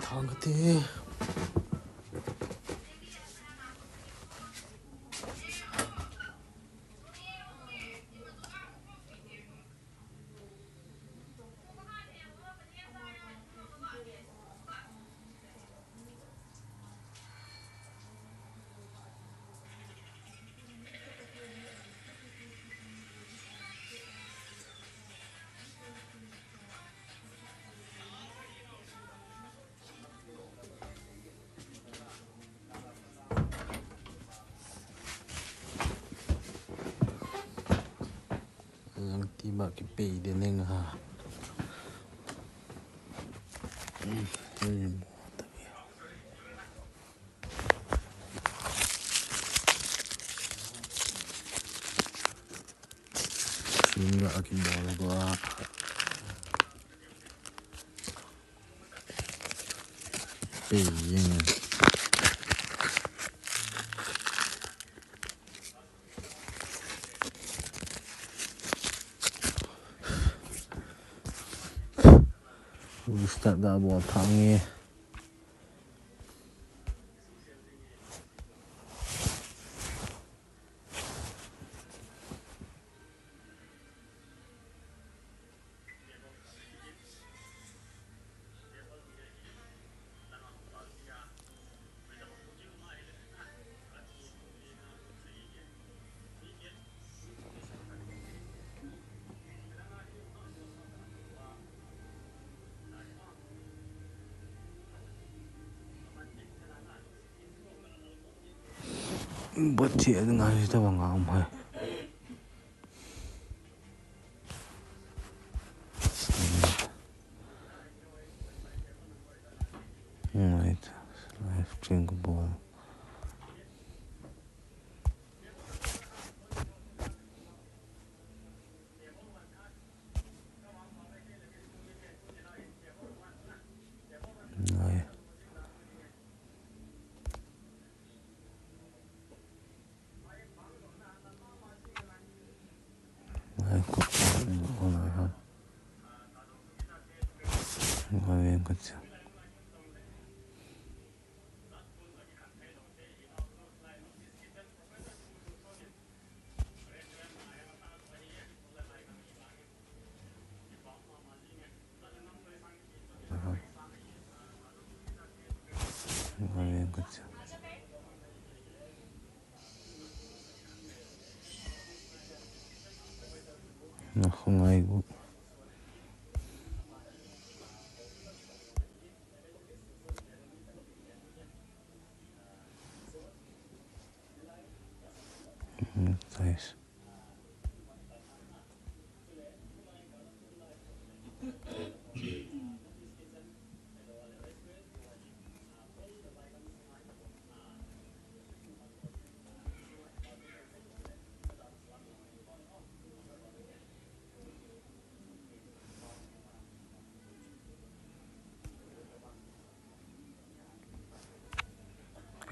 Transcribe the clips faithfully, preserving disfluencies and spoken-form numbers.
Thang kati. Lang ti ba kipei de neng ha. Hmm, hmm. Sing la kibol ko a. Pei jeng. Start da bol thang e. Bot che ngai ta bang a um hai. Right. Live drink ball. Ngai. Ngai, ko, ko, ko, ngai, ha. Ngai, ko, cha.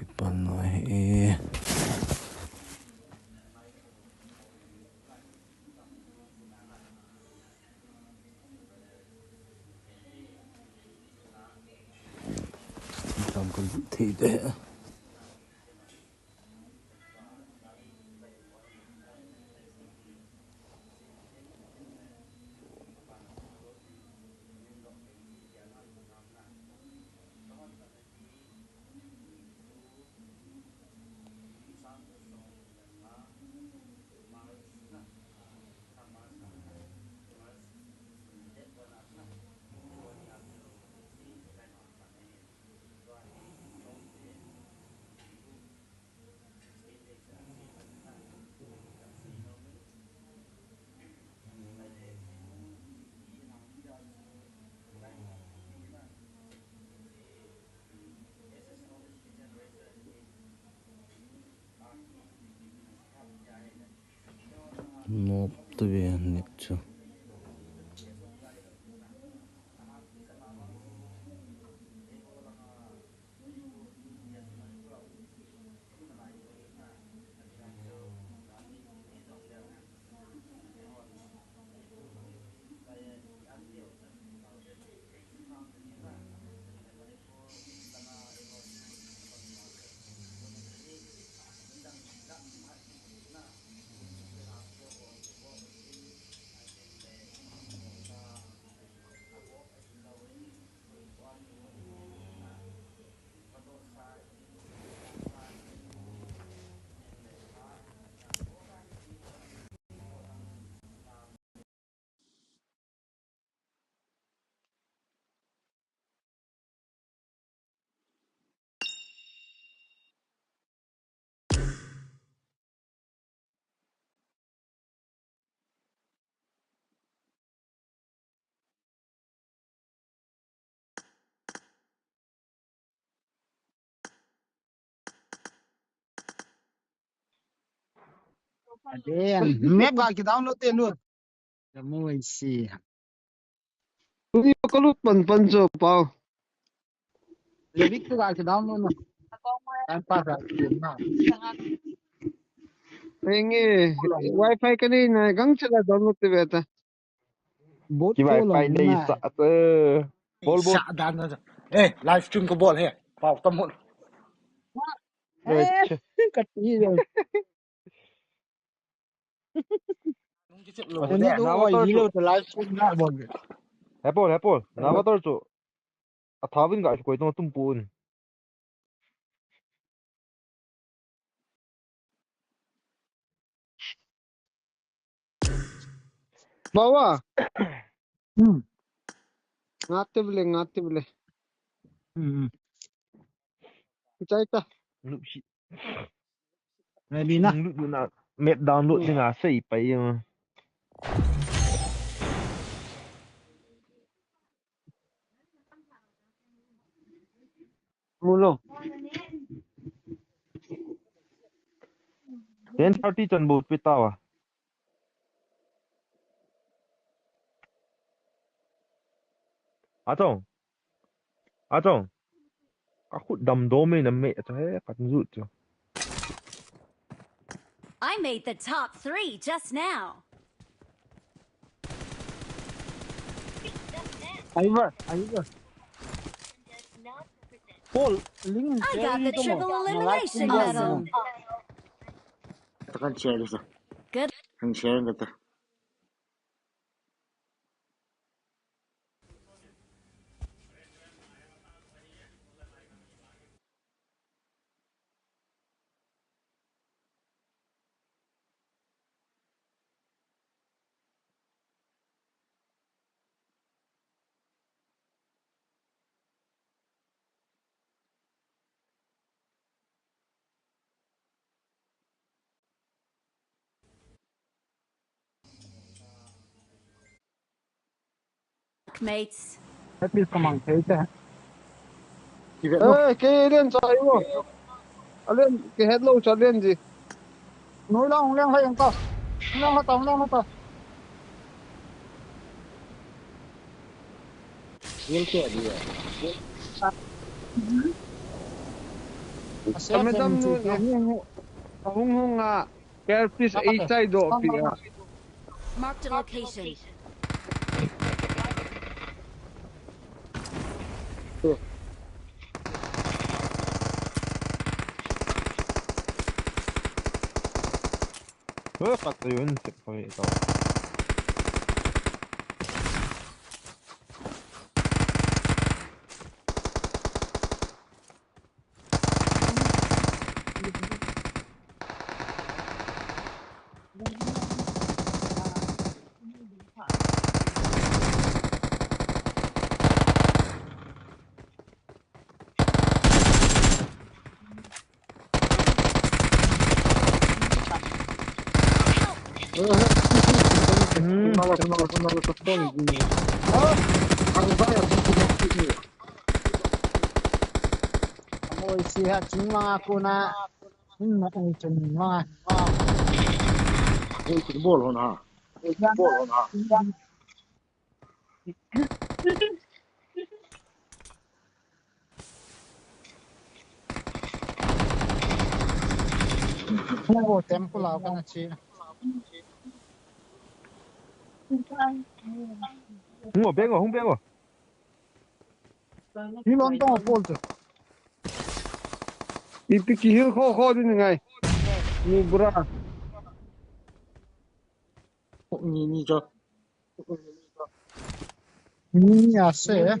Kipan noi e. Tam kan thei de. Nop ta ve nit chu. Aden, map ga ki download te lut. Kamu isi. Tuni ka lut pan pan cho pau. Lyric tu ga ki download na. Time pass a ki na. Enge, wifi ka nei na, gang chala download te beta. Bot ki wifi nei sa te. Bol, bol. Sa dan na. Eh, live stream ko bol he. Pau tam hon. Eh, ka ti jo. Hepol, hepol. Navator chu. Athavin ga koi tong tum pun. Bawa. Hmm. Ngate bile, ngate bile. Hmm. Chai ta. Ready na. Lut na. Map download dinga sei pai. Mulo. Ten thirty chan bol pi tawa. Atong. Atong. Ka khut damdom e na me chu he, ka jut chu. I made the top three just now. Aiva, aiva. Paul, link I got the triple elimination medal. Takan share sa. Good. Kan share kata. Mates. Happy samang thei te. Eh, ke len cha iwo. Alen ke het lo cha len ji. Noi lang leng hai ang ta. Lang ha ta, lang ha ta. Yen ke di ya. Asa madam nu, hung hung a. Carefis ei chai do pi a. Mark the location. Hơ, kat ta yun, sep pa ito. Oi, si ha, ching manga kuna. Ching manga. Oi, ching bol hon ha. Bol hon ha. Temple a kana chi. Hung o, beng o, hung beng o. Hi lon tong o pol chu. Ipi kihil kho kho din ngai. Ni bura. Ni, ni cho. Ni ase.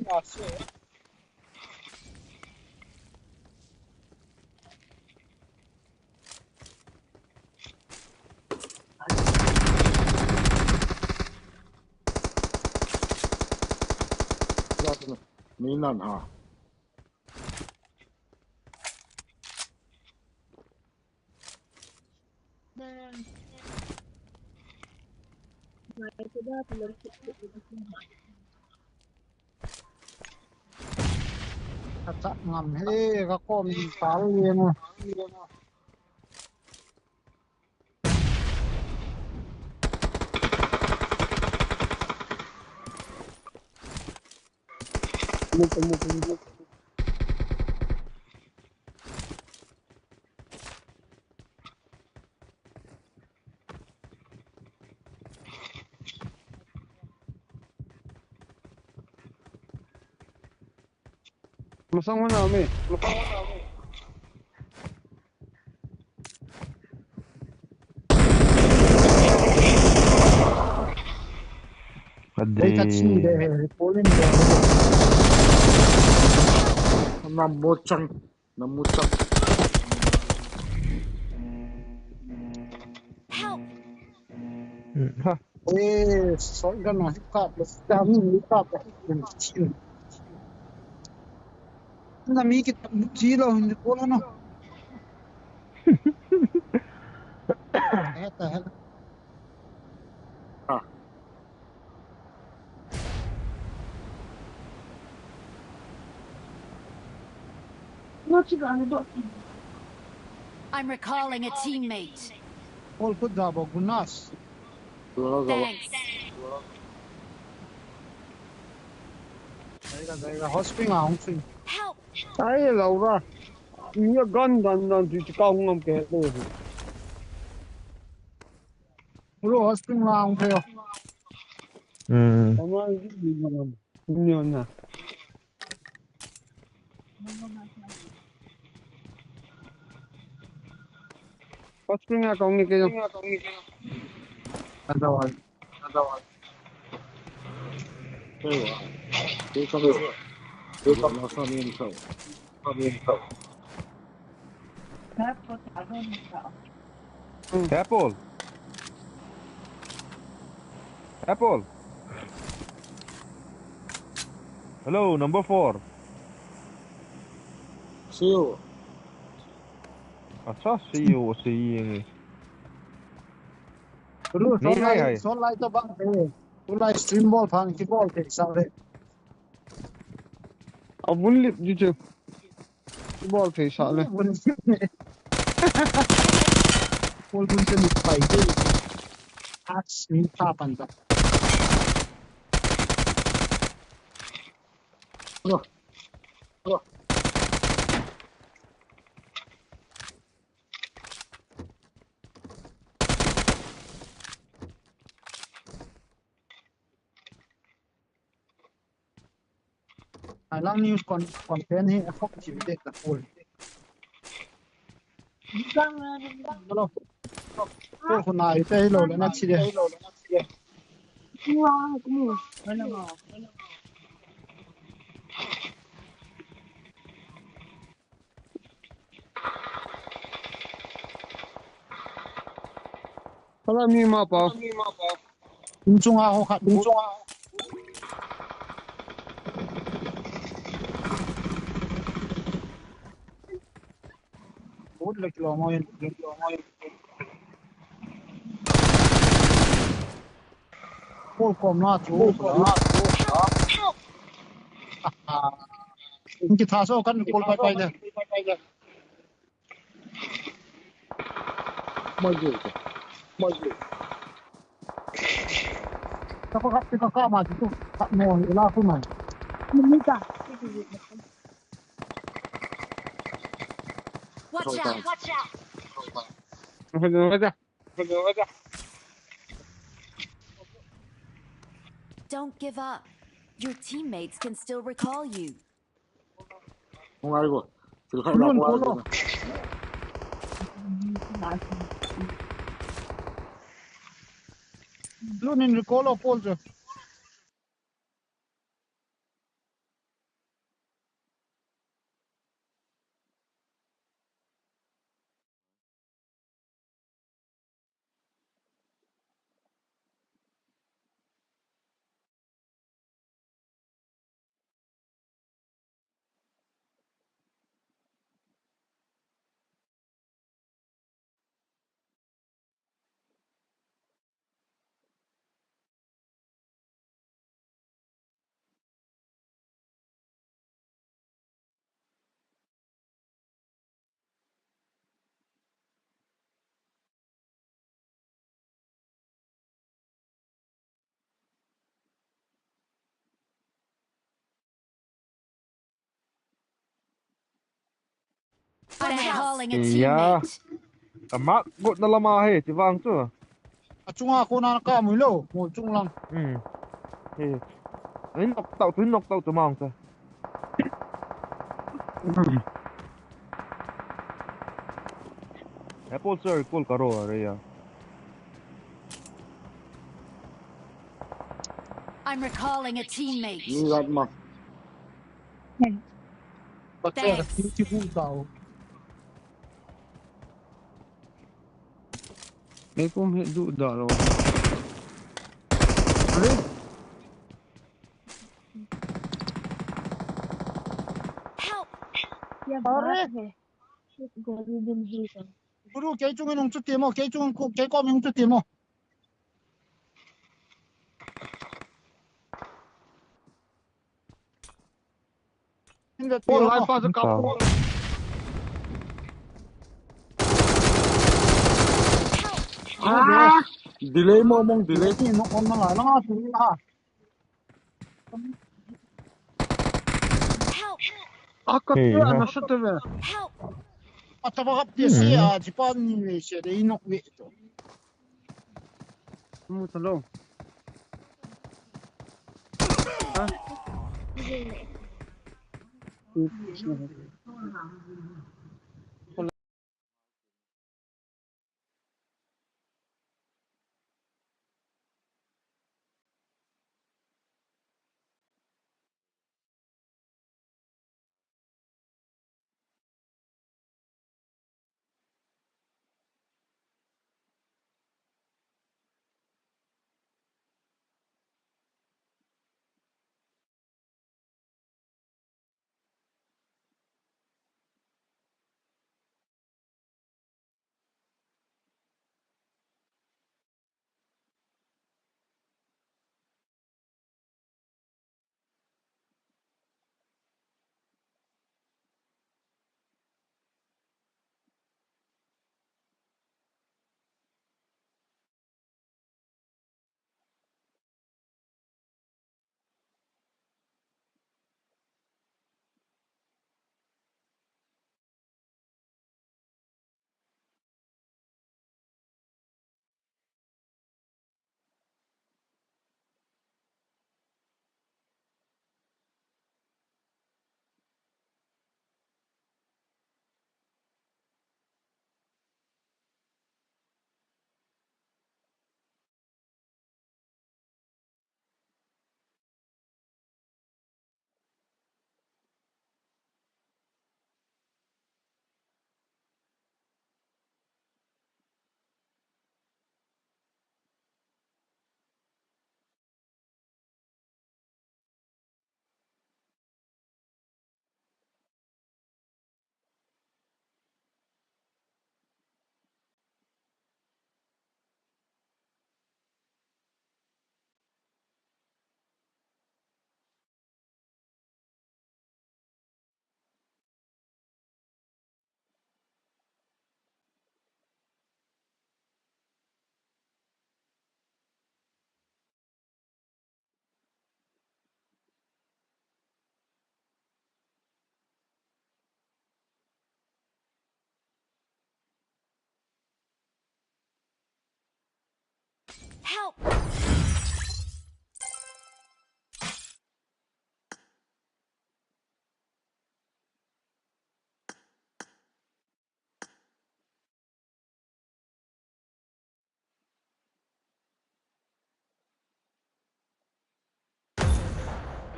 Ni nan ha. Ka chak ngam he, ka kom tal leng o. Masang ho na me. Ade. Ei, ka chin de, he, he, polin de. Na muchang, na muchang. Help! Ha. Eh, sorry, no, hip hop, let's down, hip hop. Na mi ki, ki lo, hindi ko, no. What the hell? Ah. I'm recalling a teammate. All put da ba gunas. Thanks. Dai ga, dai ga, hospital a hung sin. Help! Ai, Laura. Ni gan dan dan tu ti ka hung am ke lo. Bro, hospital a hung thei o. Hmm. Ama ni ni na. Hospital a kong ni ke. Otherwise, otherwise. Hey, wa. Hey, come here. Hey, come here. Apple. Apple. Hello, number four. See you. Acha, see you, see you. Ru, ni sol hai lai, hai. Sol lai to bang te. Tu lai stream bol phan ki bol te sa le. A bun lip ji chu. Ki bol thei sa le. Bun lip ne. Bol bun te ni pai te. Ax ni pa pan ta. Ro. Ro. Alang news con-, content hi a khop chi ve ta full. Hello. Ko khuna ite hi lo le na chi de. Hala mi ma pa. Kum chunga ho khat. Kum chunga. Ut le kilo mo yen. Ko kom na chu. Ko kom na chu. Ki tha so kan kol pai pai de. Mai je. Mai je. Ka ko kap ka ka ma tu. Ka mo la ku ma. Ni ka. Watch out! Watch out! Don't give up. Your teammates can still recall you. Hung ai go. Sil khai la ko ai go. Blue nin recall o Paul jo. I'm recalling a teammate. Ka mark got na lama he, ti vang chu. Achunga kona ka mui lo, mo chung lang. Hmm. He. Ani nok tau tu, nok tau tu mang ta. Apple sir, call karo are ya. I'm recalling a teammate. Ni lat ma. Thanks. Beautiful tau. Mei kum hi du da lo. Help! Guru, kei chung nung chuti mo, kei chung ku, kei kom nung chuti mo. Pol lai pa chu ka pol. Ah, delay mo mong delay. Ni nok on na la la tu la. Help! Aka tu ana shot ve. Help! Ata ba hap ti si a, jipa ni ve se de nok ve to. Mu ta lo. Ha? Help!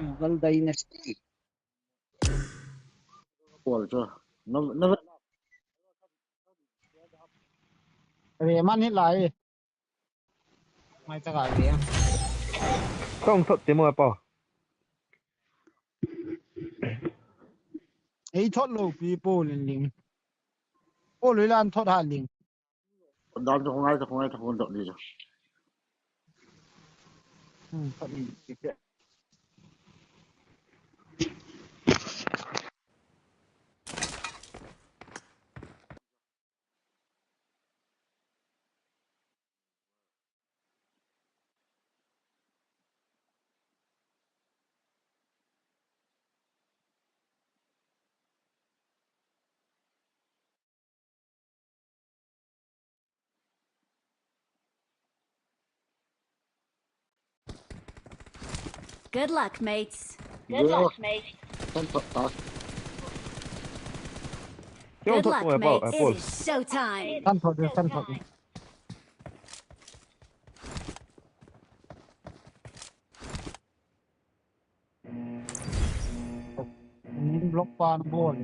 Mughal dynasty. Pol cho. No, no. Are man hi lai. Mai ta ga ve. Kong thot ti mo pa. Ei thot lo pi po ling ling. Po lo lan thot ha ling. Dan cho ngai cho ngai cho dot ni cho. Hmm, thot ni. Good luck, mates. Good luck, mates. Tan thot ta. Good luck, mates. It is showtime. Tan thot, tan thot. Block pan bol.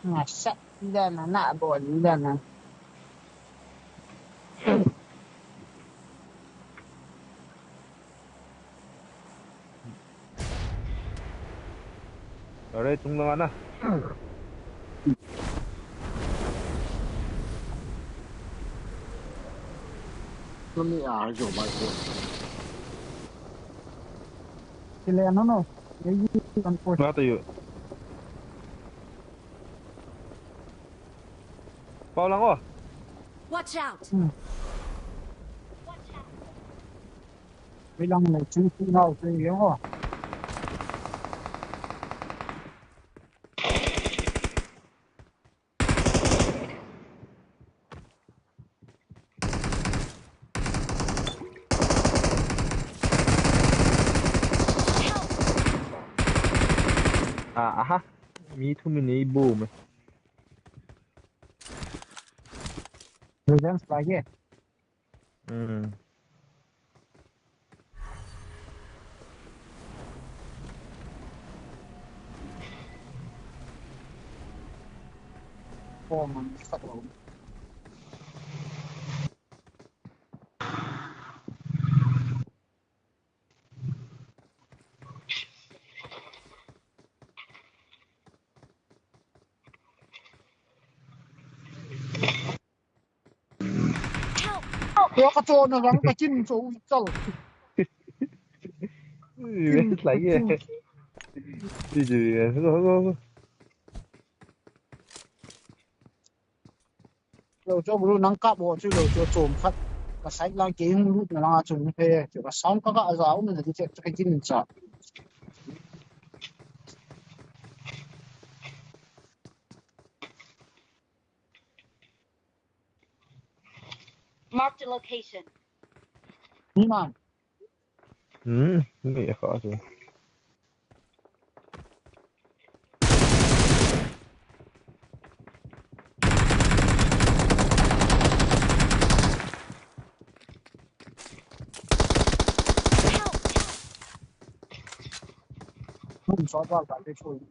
Nasa, dana na bol, dana. Are, tung lang ana. Kami ah, jo, mai ko. Sila ano, no? Natayo. Pau lang, oh. Watch out! Hmm. Bilang na, ching ching out, eh, oh. Ah, aha. Mi thum in ei bom e. Revenge lagi. Hmm. Oh, man, fuck. Help! Wa ka chona rang ka chin cho u chal. Ui, lai ye. Ui, ui, ui. Lo cho bru nang kap ho chu lo cho chom khat. Ka side lang kei hung lut na lang a chung phe. Chu ka sound ka ka za um na di che ka jin cha. Marked a location. Ni ma. Hmm, ni kha chu. Hum, só vai, vai, deixa eu ir.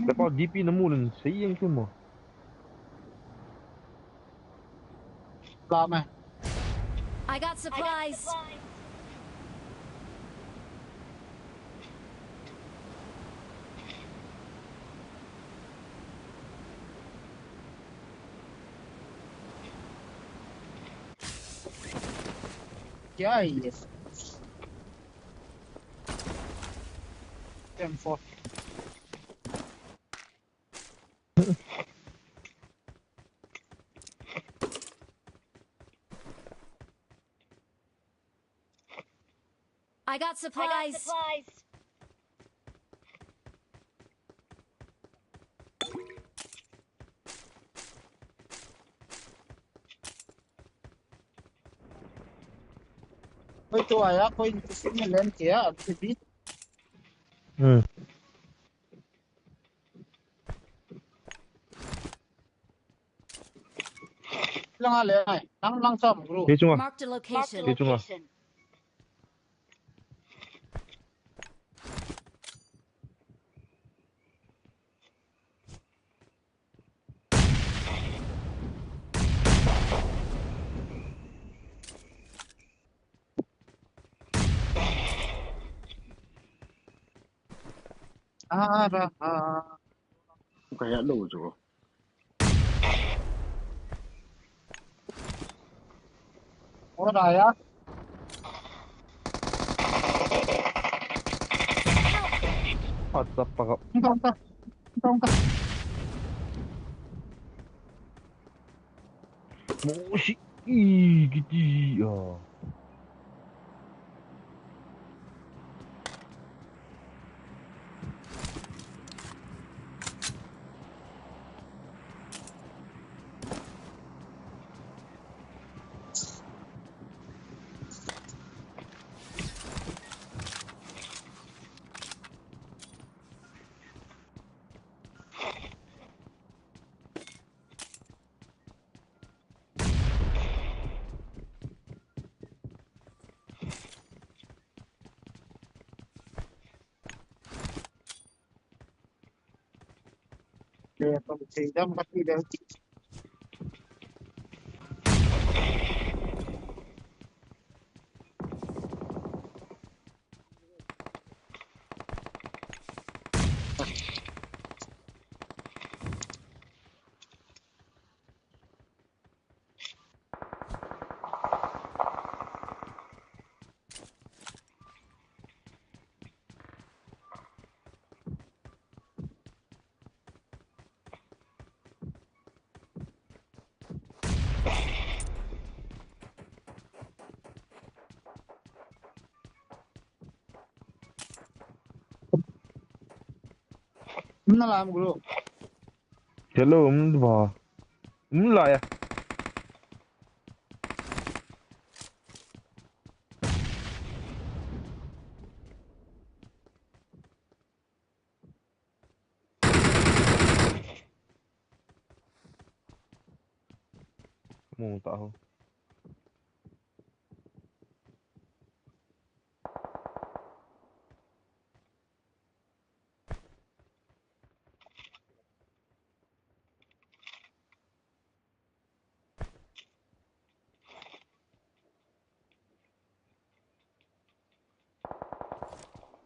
Lepas D P nemu len, sayang tu mo. Lama. I got supplies. Kya hai ye? M four. I got supplies. Koi to aya, koi to sini len kya, abhi bhi. Hmm. Lang ale ai, lang lang sam guru. Hi chunga. Marked a location. Hi chunga. Ara ha. Kaya lo jo. Ora ya. What's up, paka? Tongka. Tongka. Mosi, ih, kiti, ah. Umna lam guru. Hello, um ba. Um la ya. Mu ta ho.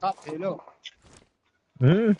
Kap thei lou. Hmm.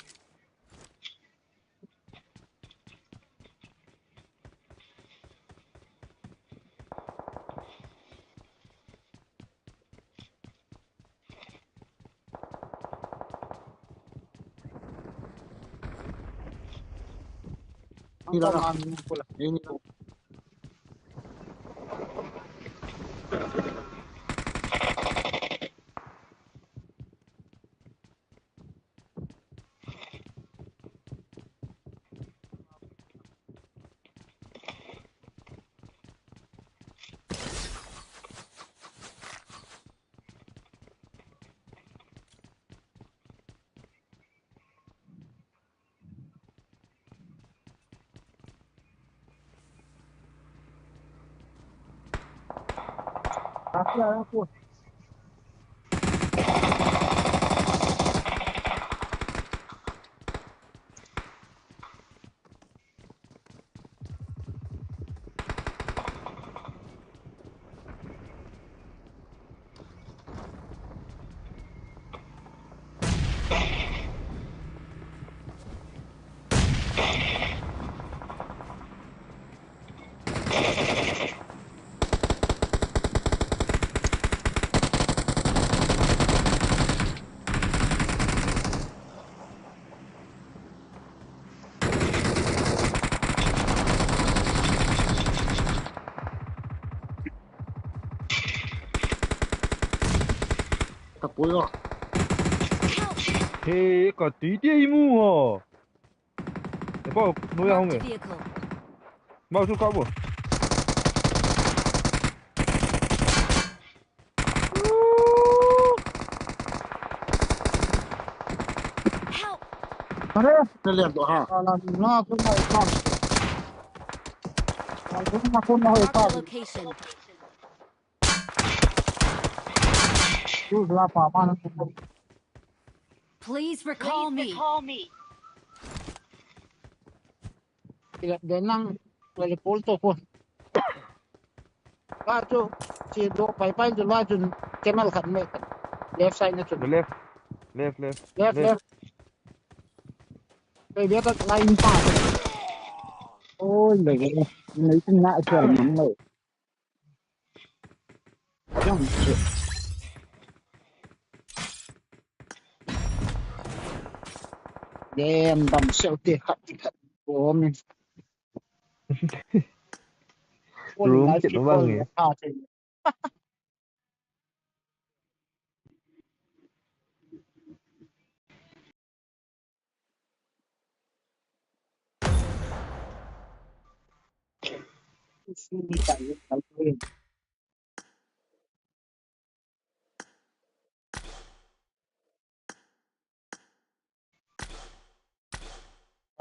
Ka pui lo. He, ka ti ti i mu ho. E pa, no ya hong e. Marked a vehicle. Mau chu ka bo. Help! Are, ka liam to ha. Ala, na ko na ka. Ala, na ko na ka. Marked a location. Please recall me. Ila, den lang, wala pol to ko. Ba chu, chi do pai pai chu la chu camel khat me. Left side na chu. The left. Left, left. Left, left. Kai dia ta line pa. Oi, le. Nei tin na chu man lo. Jump. Damn, bam sel te khat khat. Bom. Room kit bang e.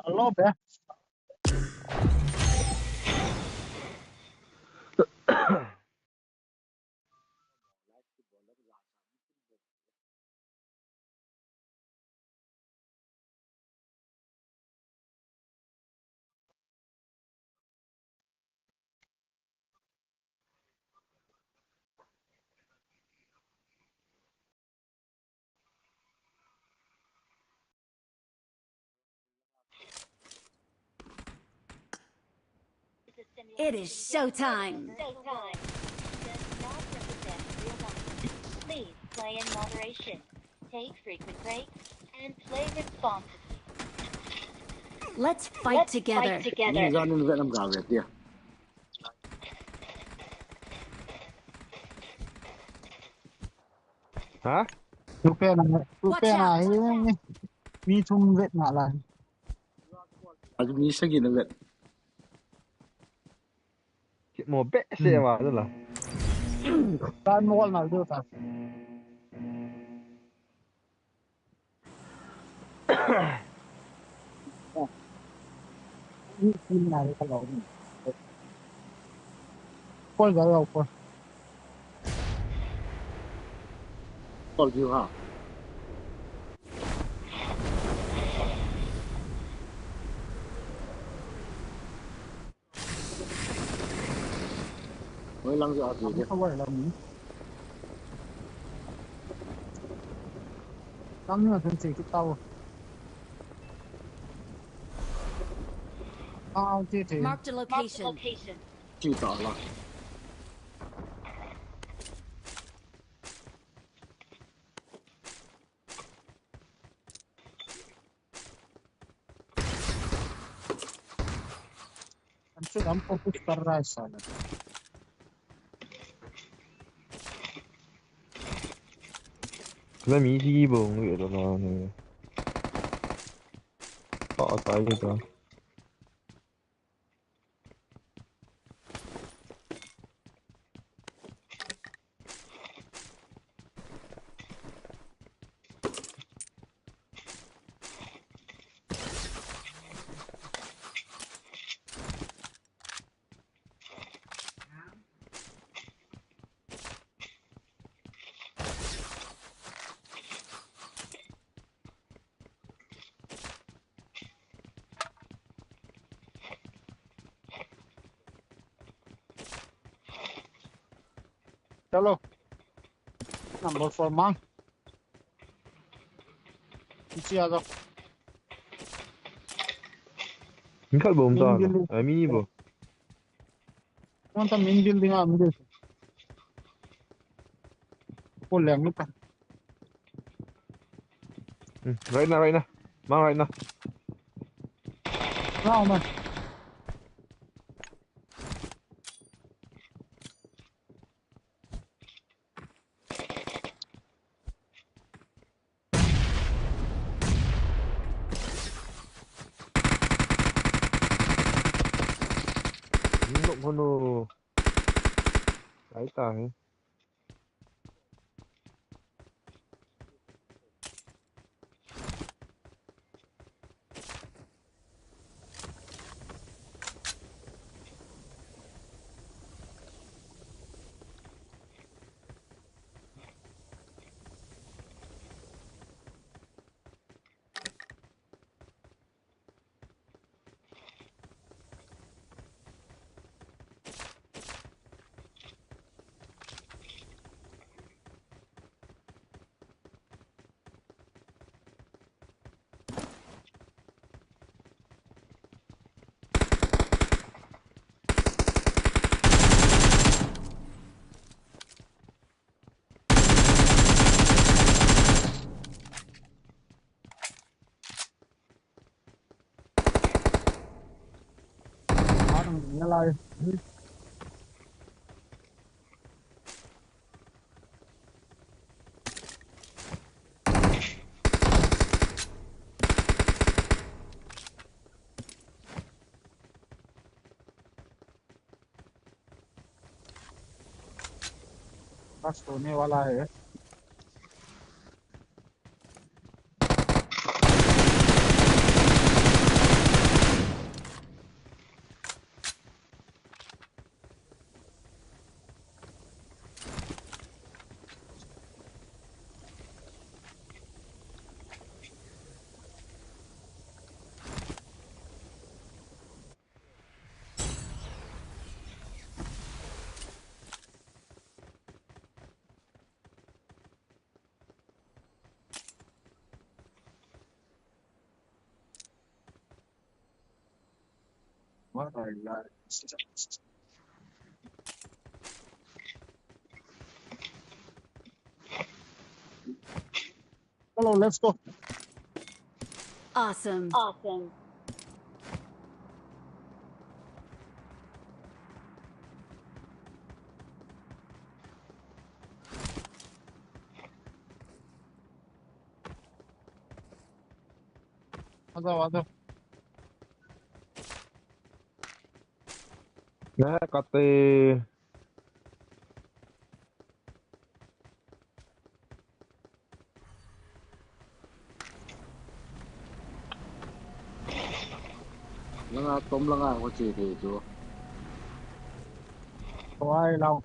Alo be. It is showtime. Please play in moderation. Take frequent breaks and play responsibly. Let's fight together. Ni jani ni vetnam ga vet dia. Ha? Tu pen, tu pen a hi. Mi thum vet na la. Aju mi sagi na vet. Kimo be se wa la. Tan mo na do ta. Kol ga lo ko. Kol ji ha. Hoi lang jo ati de. Hoi lang ni. Lang ni kan che ki tau. Tau che che. Marked a location. Chi ta la. हमसे हम को कुछ कर रहा है साला। Kala mi si bong wi lo na ni. Pa ta yu ta. Chalo. Number four mang. Ichi ajo. Min khat bom ta. Ai, mini bom. One time in building ah, in building. Ko leng ni ta. Hmm, right now, right now. Mang right now. Now, man. Nok hono. Ai ta he. पास होने वाला है। Hello, let's go. Awesome. Awesome. आ जाओ, आ जाओ। Neh kate. Langa tom langa ko che te tu. Koi lau.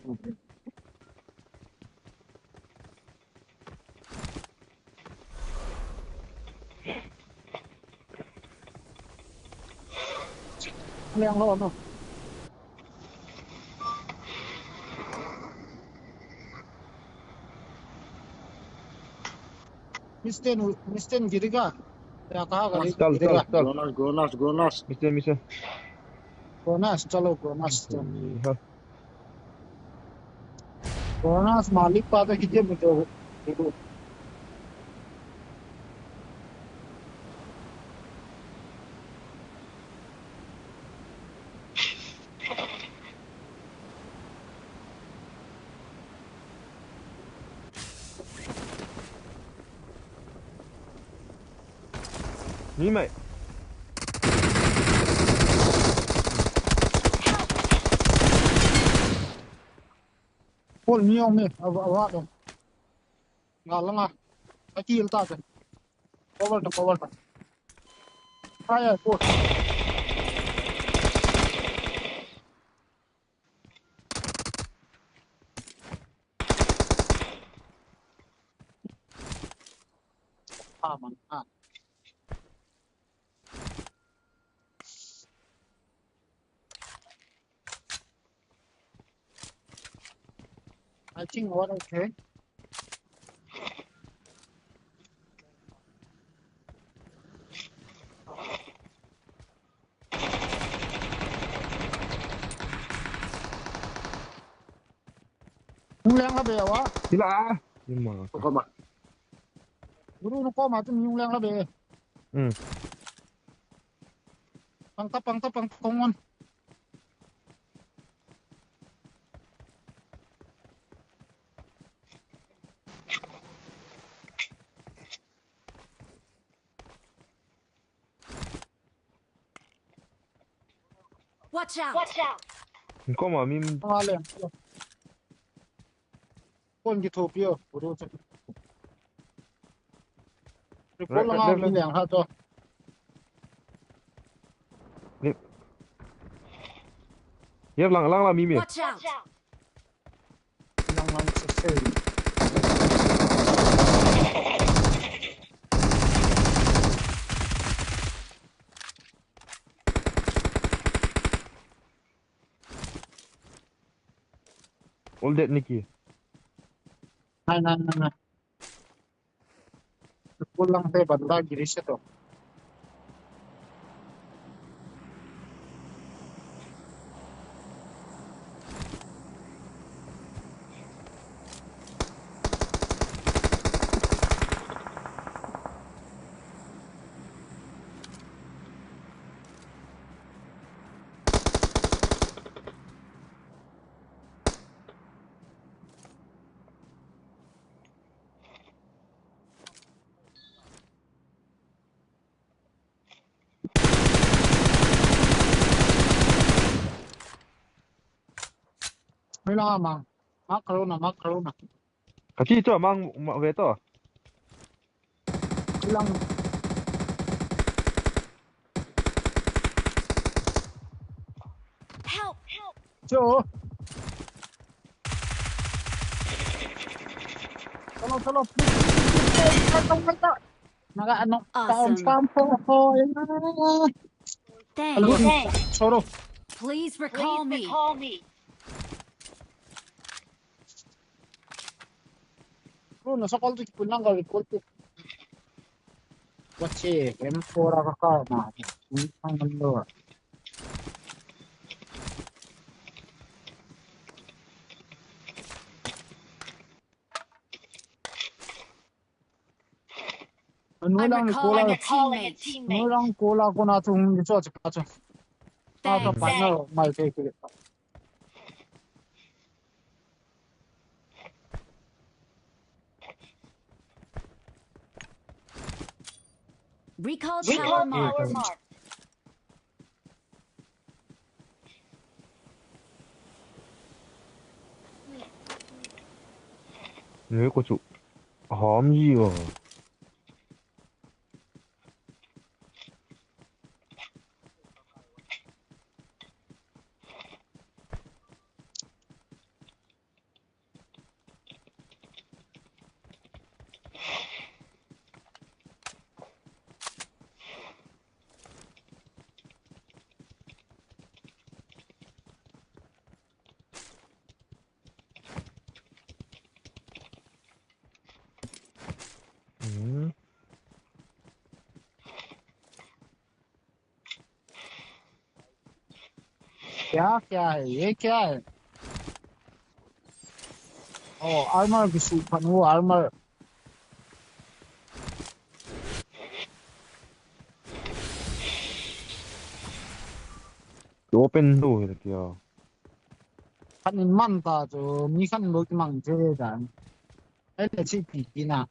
Leng lo no. Misten, Misten giriga. Ya kaha gari giriga. Gonas, gonas, gonas. Misten, Misten. Gonas, chalo gonas. Ha. Gonas malik pa to kiti mo to. Ni mai. Pol ni ong me, awa, awa dong. Nga langa. Aki ilta ka. Cover ta, cover ta. Fire, pol. Ah, man. Ah. I think what okay. Nung leng la be wa. Sila. Ima. Ko ma. Guru no ko ma tu nung leng la be. Hmm. Pang ta, pang ta, pang ta, kong on. Watch out! Watch out! Koma mi. Pon ki thopi o, puro cha. Report lang mi lang ha to. Yep, lang lang la mi mi. Watch out! Lang lang sa sa. All dead Nicky. Nai, nai, nai, nai. Pulang te banda giri se to. Hoi la ma. Mark Corona, Mark Corona. Kati to, mang, ma, ve to. Lang. Help! Help! Cho. Chalo, chalo, please, please, please, please, chalo, chalo. Naga ano, Awesome. Taon, taon, taon, taon. Thanks. Hello, Thanks. Choro. Please recall Please me. Recall me. Bro, nasa call to, kipulang ka, recall to. What's it? M four ka ka na. Ang lo. Anu I'm lang ni recalling kola. A teammate. Anu lang kola ko na tung ni so chika chu. Thanks. Thanks. Mai te ke. Recall tower marked. Nui ko chu hom ji o. क्या, क्या है? ये क्या है? Oh, armor ki su phan wo, armor. Ki open do hi kia. Khan in man ta chu, mi khan lo ki mang che dan. Ai le chi pi ki na.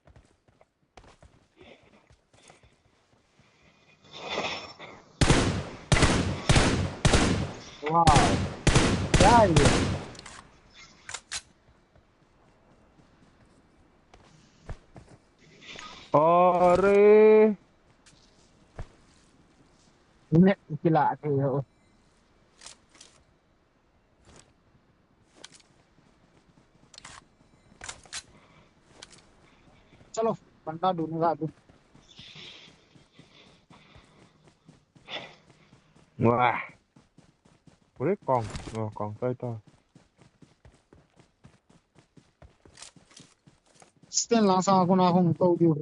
Wow. Dale. Are. Ne, kila thei ho. चलो, बंदा ढूंढने का अभी। Wah. Ore kong, oh, kong tai ta. Sten lang sa ko na hung to diu.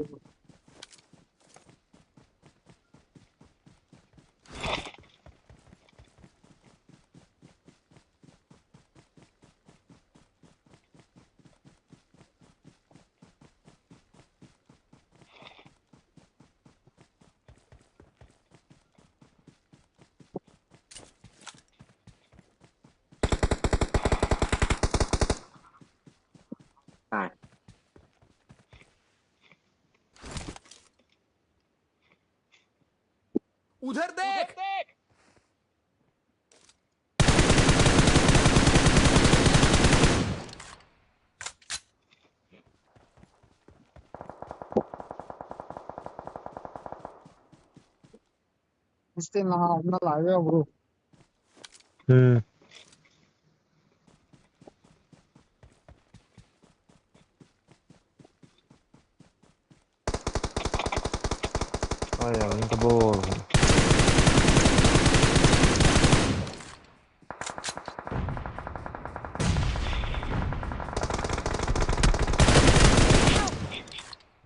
उधर देख। Sten lang na lai ve bro. Hmm. Ai, ang kabol.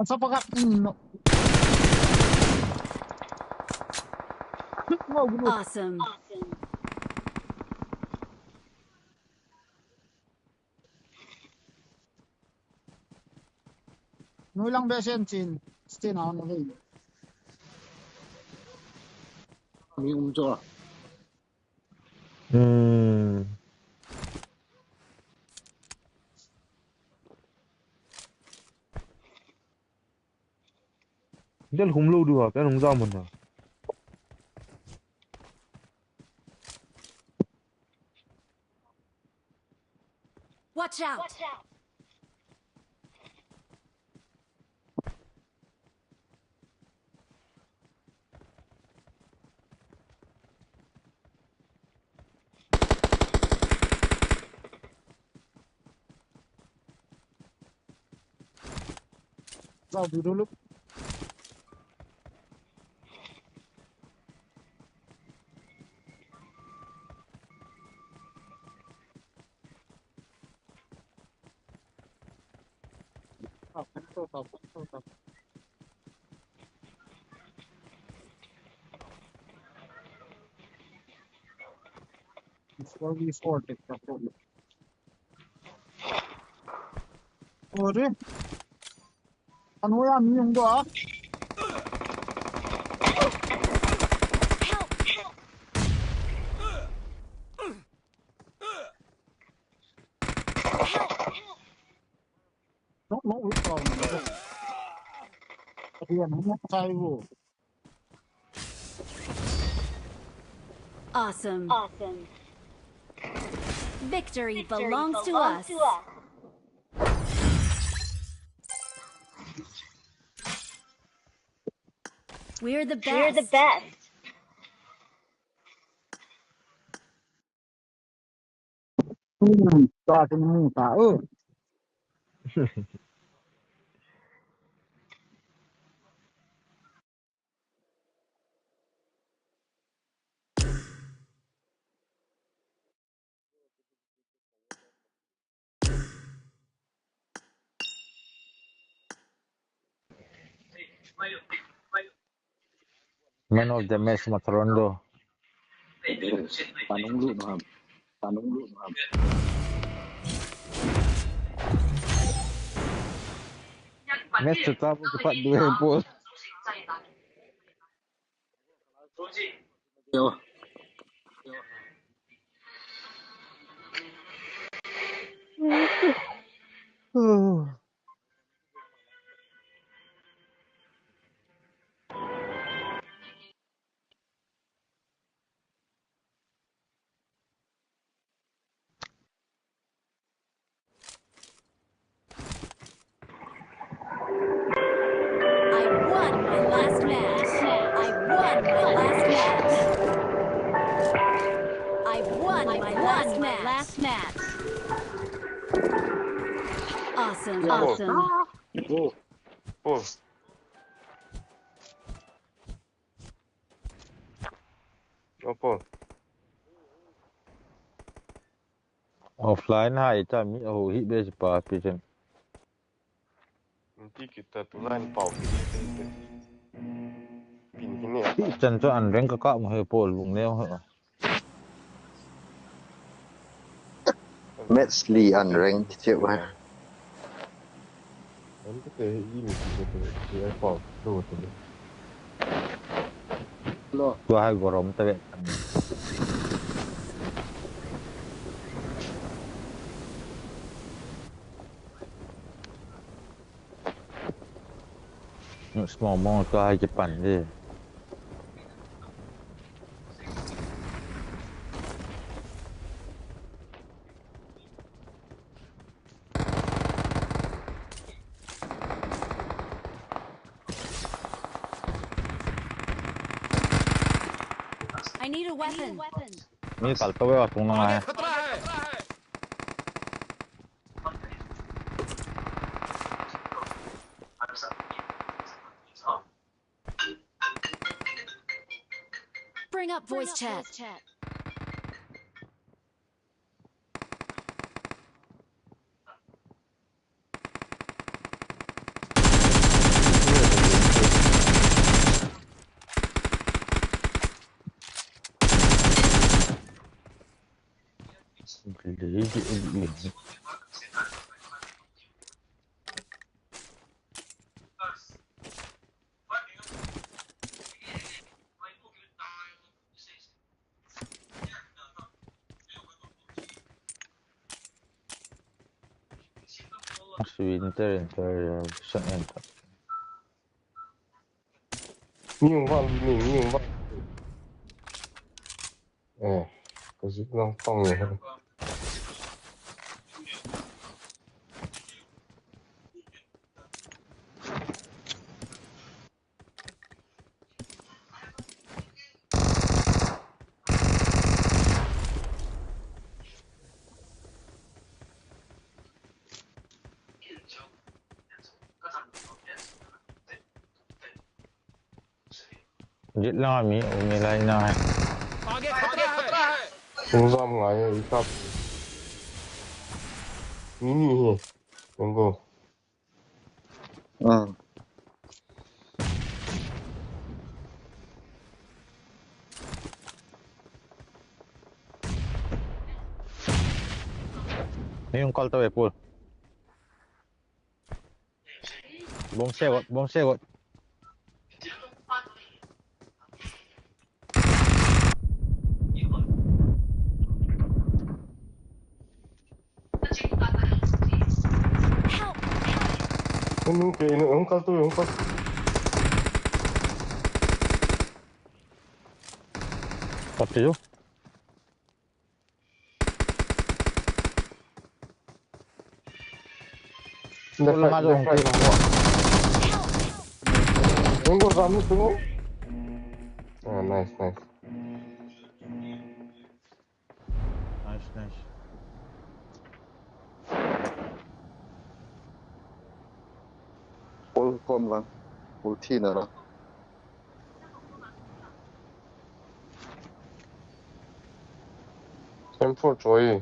Asa pakat, mm, no. Wow, bro. Awesome. Nuilang besen chin, chin a na ve. Mi um cho. Hmm. Del hum lo du ha, kan hung jam na. Watch Watch out! It's four v four, take the problem. Ore. Ano ya mi yung doa. Don't know which one. Ayan, ano tayo? Awesome. Awesome. Victory belongs to us. We're the best. We're the best. Hmm, tua chu mu ta o. Man of the match, Matron do. Panung lu no ham. Panung lu no ham. Match chu ta bu pat du he po. Yo. I won my last match. I won my last match. I won my last match. Awesome. Awesome. Go. Go. Go. Offline hai cha mi aho hi be pa pi chen. Ti kita tu line pau. Pin hi ne. Ti chan chu an reng ka ka mo he pol bung neo he. Match li an reng ti cheu ha. An te te i mi ti te te ai pau lo te. Lo. Tua hai gorom ta ve. Small mo tua hai kipan di. I need a weapon. Mi kal to ve a tung na ngai. Bring up voice chat. Winter, enter, sun, enter. New one, new, new one. Eh, kasi lang pang eh. Jet lang a mi, umi lai na hai. आगे खतरा है। Sung jam ngai e, i kap. Mi ni hi. Mango. Ah. Ni hung kal tau e, Paul. Bomb se got, bomb se got. Help! Help! Hung, hung, hung kal tu, hung kal. Kap tu. Left side, left side. Tunggu, Rami, tunggu. Ah, nice, nice. Nice, nice. Full kom lang. Full thi na lang. M four choi.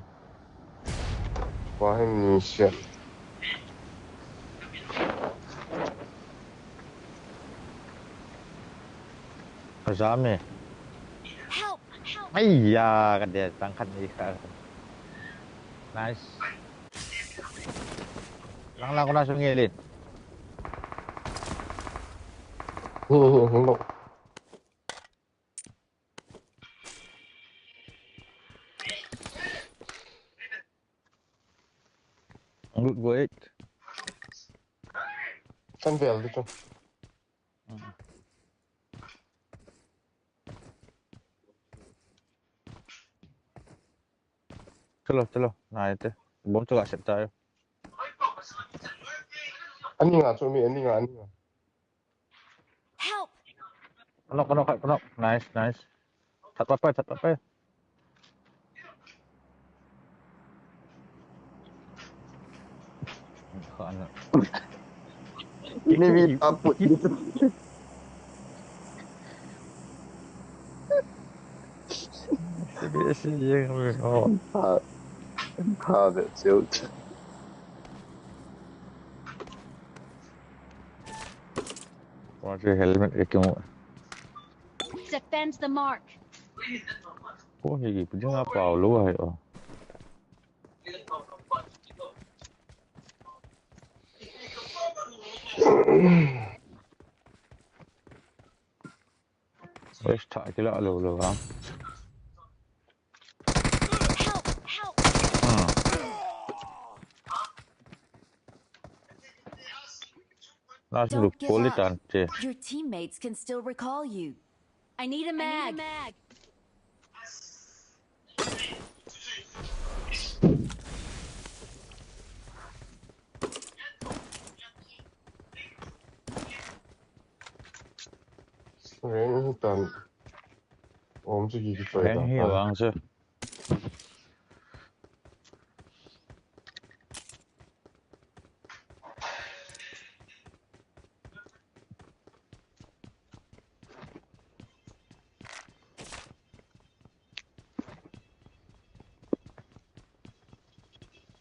Wah, him ni siat. Kazam e. Help! Help! Aiya, ka dia tang khat ni kha. Nice. Lang lang ko na sung e lin. Hmm, hmm, hmm, no. Good work. Kan vel di tu. Hmm. Chalo, chalo. Nai te. Bomb chu ga set ta. Ani nga chu mi, ani nga, ani nga. Help! Knock, knock, knock. Nice, nice. That pa, that pa. Ini mi taput gitu. Biasa yang oh. Ha, ha, that's it. Wah, si helmet e kung. Defend the mark. Ko hi ki puding a pau lo hai o. West tha kila lo lo ha. Help! Help! Hmm. Last look, pull it and, eh. Your teammates can still recall you. I need a mag. Reng tan. Om chu ki ki choi ta. Reng hi vang chu.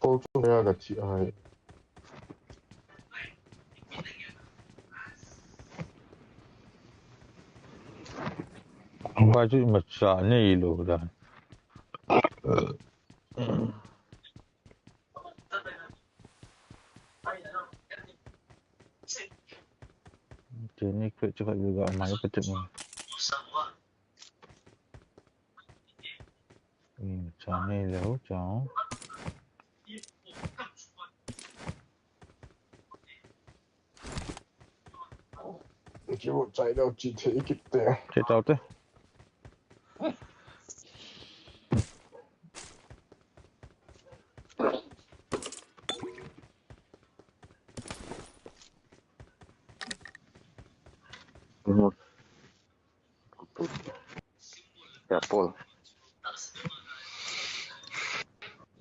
Kol chu ya ga chi ai. Ba chu ma cha nei lo da. Tuni kwe chu ka yuga mai ka tu. Hmm, cha nei lo cha. Ki bu chai dau chi the ki te. Che tau te. Mhm. Ya, Paul.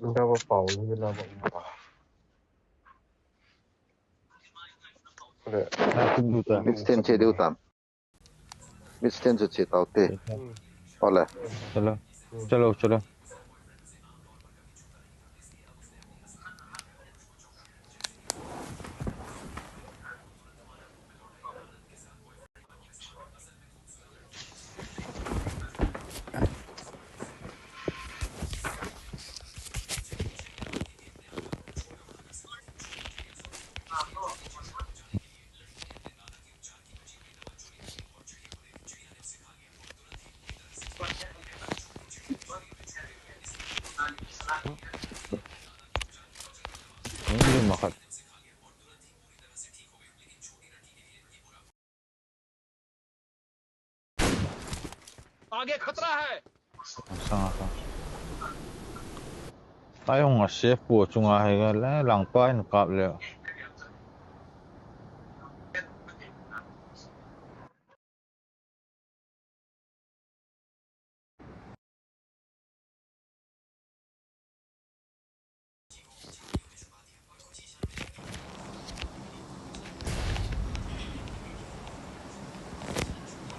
Enggak apa-apa, ini nama apa? Ada. Aku buta. Distance dia utama. Mid stand chu che tau te. Ole. Chalo. Chalo, chalo. Hindi makat. आगे खतरा है। Sanga ka. Ayong a safe po chunga hi ga le lang pa in kap le.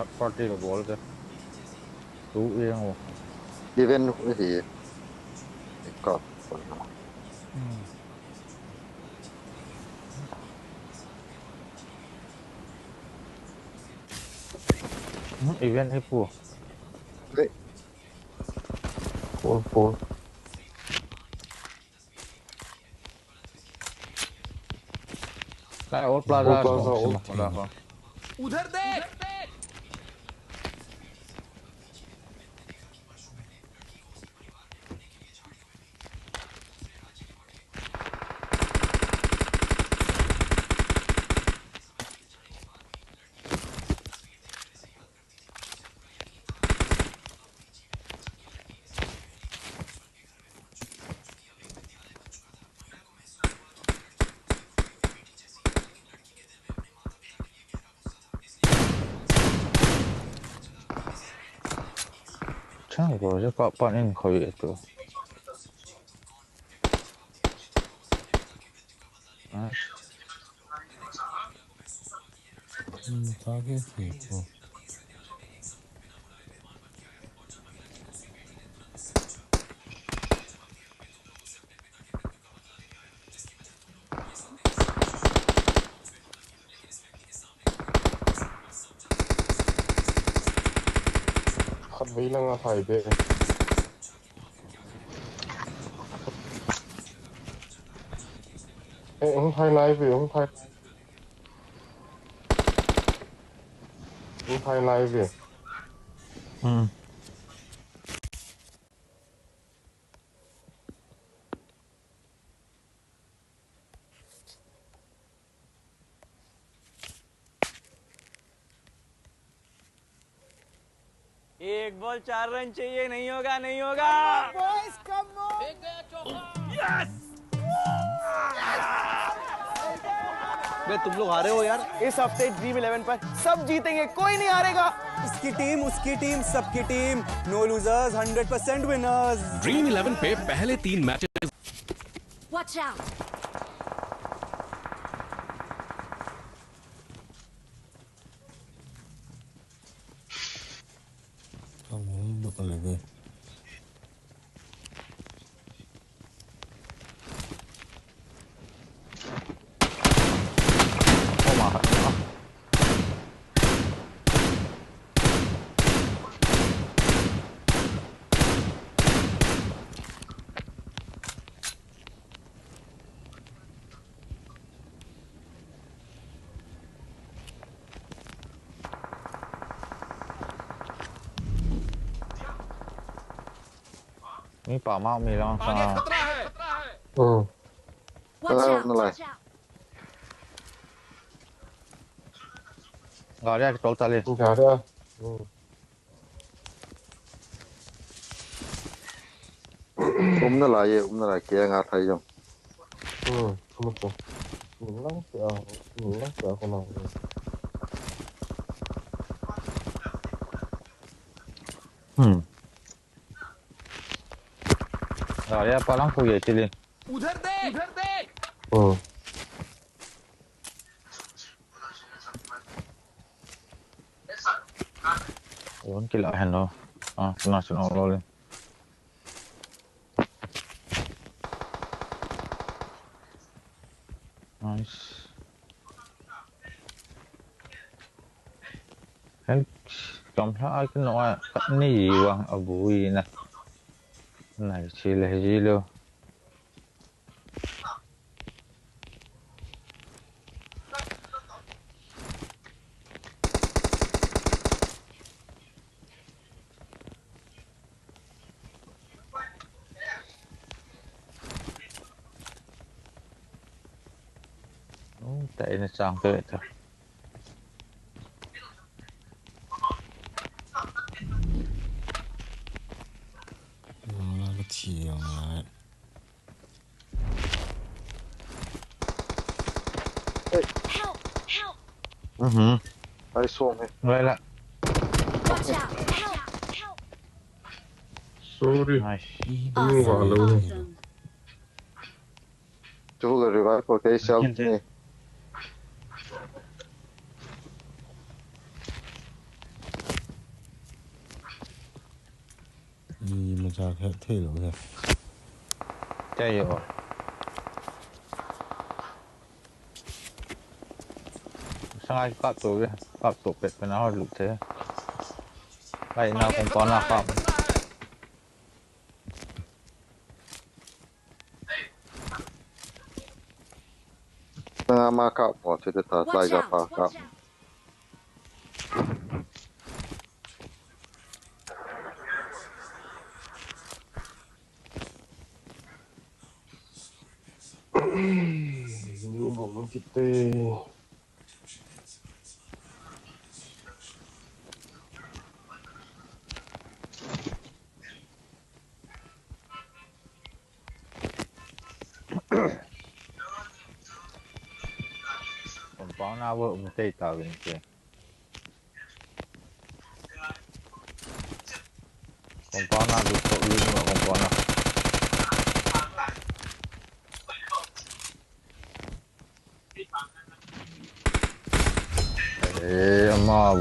Third party ka bol te. Tu yang wo. Event hi. Ka. Hmm. Hmm, event hi pu. Great. Full, full. Kai, all plaza. All plaza, all. Plaza. उधर देख। Chang ko je ka pan in khoi tu. Ah. Hmm, target people. Khatvei langa phai be. Eh, hung phai lai ve, hung phai. Hung phai lai ve. Hmm. एक बॉल चार रन चाहिए, नहीं होगा, नहीं होगा। Boys, come on. एक गया चौका। यस! बे, तुम लोग हारे हो यार। इस हफ्ते ड्रीम इलेवन पर सब जीतेंगे, कोई नहीं हारेगा। इसकी टीम, उसकी टीम, सबकी team, no losers, hundred percent winners। Dream eleven पे पहले तीन matches Watch out! Mi pa ma mi lang sa. Hmm. Watch out! Watch out! Gari a kitol tali. Gari a. Hmm. Umna lai e, umna lai ke nga thai jong. Hmm, um ko. Min lang sia, min lang sia ko na. Hmm. Gari a pa lang ko ye chili. उधर देख, उधर देख। Hmm. Won kila hen lo. Ah, tuna chun awk lo le. Nice. Hen, chom hla ai kin no a, khat ni vang a bui na. Nai chi le ji lo. Oh, ta ina chang to to. Wala ka thi ang lai. Hey. Help! Help! Mhm. Ai song he. Lai la. Watch out! Help! Help! Sorry. Nice. Awesome. Awesome. Chu le revive ko kei self ni. Ni ma cha khe thei lo he. Kei yo. Sangai kap to ve, kap to pet pet na ho lut the. Lai na kong pa na kap. Nga ma kap mo, chu te ta lai ga pa kap. Compound na vo um tei ta vin ke. Compound na lut to, lut to compound na. Eh, ama.